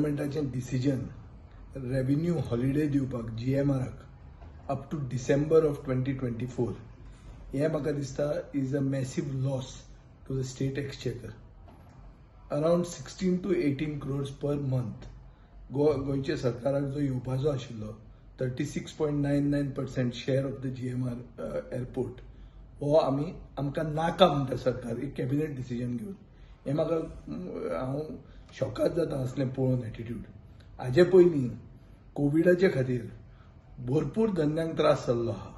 गव्हर्मेंटाचें decision revenue holiday दिवपाक जीएमआराक up to December of 2024, हें म्हाका दिसता is a massive loss to the state exchequer, around 16 to 18 crores per month. गोंयच्या सरकाराक जो येवपाचो आशिल्लो 36.99% share of the GMR Airport, हो आमी आमकां नाका म्हणटा सरकार, एक कॅबिनेट डिसिजन घेवन. हें म्हाका हांव शॉकाद जाता असलें पळोवन एटिट्यूड. हाजे पयलीं कोविडाचे खातीर भरपूर धंद्यांक त्रास जाल्लो आहा.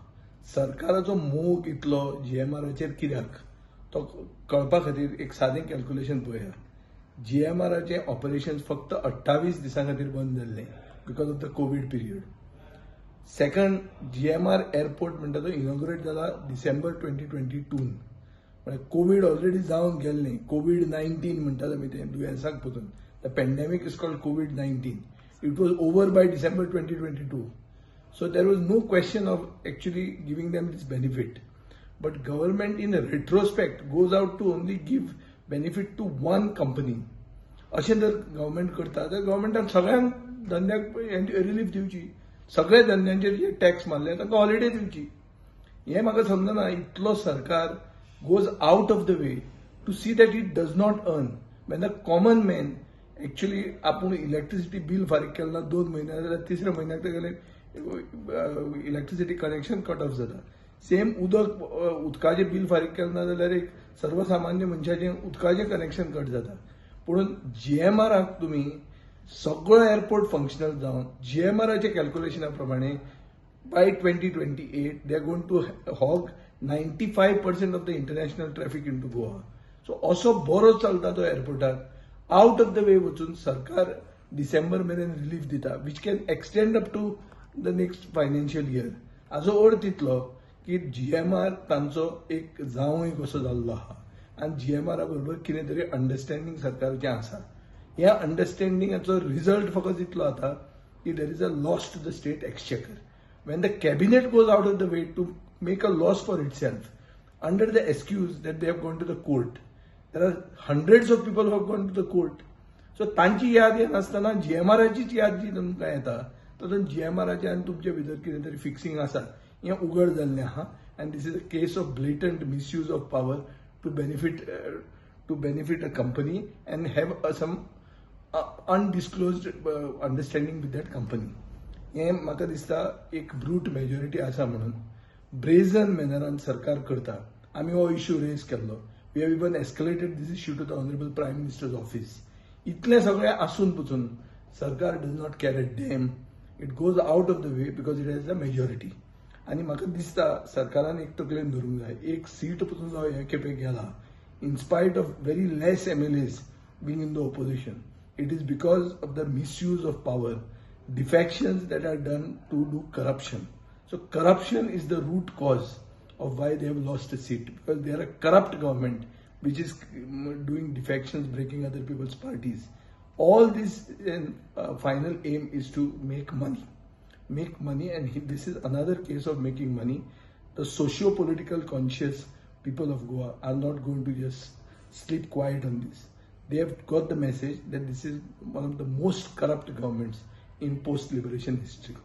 सरकाराचो मोग इतलो जीएमआराचेर कित्याक तो कळपा खातीर एक सादें कॅल्क्युलेशन पळया. जीएमआराचें ऑपरेशन फक्त 28 दिसां खातीर बंद जाल्लें because of the Covid period. Second, GMR Airport म्हणटा तो इनॉग्रेट जाला डिसेंबर 2022न, म्हळ्यार कोवीड ऑलरेडी जावन गेल्लें. कोवीड 19 म्हणटात आमी तें दुयेंसाक पसून. The pandemic is called Covid 19. It was over by December 2022. So there was no question of actually giving them this benefit. But government in retrospect goes out to only give benefit to one company. अशें जर government करता तर गव्हर्मेंटान सगळ्यांक धंद्याक relief दिवची. सगळ्या धंद्यांचेर जे tax मारले तांकां holiday दिवची. हें म्हाका समजना. इतलो सरकार goes out of the way to see that it does not earn, when the common man actually आपूण इलेक्ट्रिसिटी बील फारीक केलें ना 2 म्हयने जाल्यार तिसऱ्या म्हयन्याक तेगेलें इलेक्ट्रिसिटी कनेक्शन कट ऑफ जाता. सेम उदक, उदकाचें बील फारीक केलें ना जाल्यार एक सर्वसामान्य मनशाचें उदकाचें कनेक्शन कट जाता. पूण जीएमआराक तुमी सगळो एअरपोर्ट फंक्शनल जावन, जीएमआराच्या कॅल्क्युलेशना प्रमाणे by 2028 they are going to hog 95% of the international traffic into Goa. So असो बरो चलता तो एअरपोर्टाक आउट ऑफ the वे वचून सरकार डिसेंबर मेरेन रिलीफ दिता, which can extend up to the next financial year. हाजो अर्थ इतलो की जीएमआर तांचो एक जावंय कसो जाल्लो आहा आनी जीएमआरा बरोबर कितें तरी अंडरस्टँडींग सरकाराचें आसा. ह्या अंडरस्टँडिंगाचो रिजल्ट फकत इतलो जाता की there is a loss to the state exchequer. When the cabinet goes out of the way to make a loss for itself under the excuse that they have gone to the court. There are hundreds of people who have gone to the court. So तांची याद येनासतना जीएमआराचीच याद जी तुमकां येता, तातूंत जीएमआराचे आनी तुमचे भितर कितें तरी फिक्सिंग आसा हें उगड जाल्लें आहा. And this is a case of blatant misuse of power to benefit a company and have some undisclosed understanding with that company. हें म्हाका दिसता एक ब्रूट मेजॉरिटी आसा म्हणून ब्रेझन मॅनरान सरकार करता. आमी हो इशू रेज केल्लो. We have even escalated this issue to the Honourable Prime Minister's office. इतलें सगळें आसून पसून सरकार does not care a damn. It goes out of the way because it has a majority. आनी म्हाका दिसता सरकारान एक तकलेन धरूंक जाय, एक सीट पसून जावं हे खेपे गेला in spite of very less MLAs being in the opposition, it is because of the misuse of power, defections that are done to do corruption. So corruption is the root cause of why they have lost a seat, because they are a corrupt government which is doing defections, breaking other people's parties. All this final aim is to make money. Make money, and this is another case of making money. The socio-political conscious people of Goa are not going to just sleep quiet on this. They have got the message that this is one of the most corrupt governments in post-liberation history.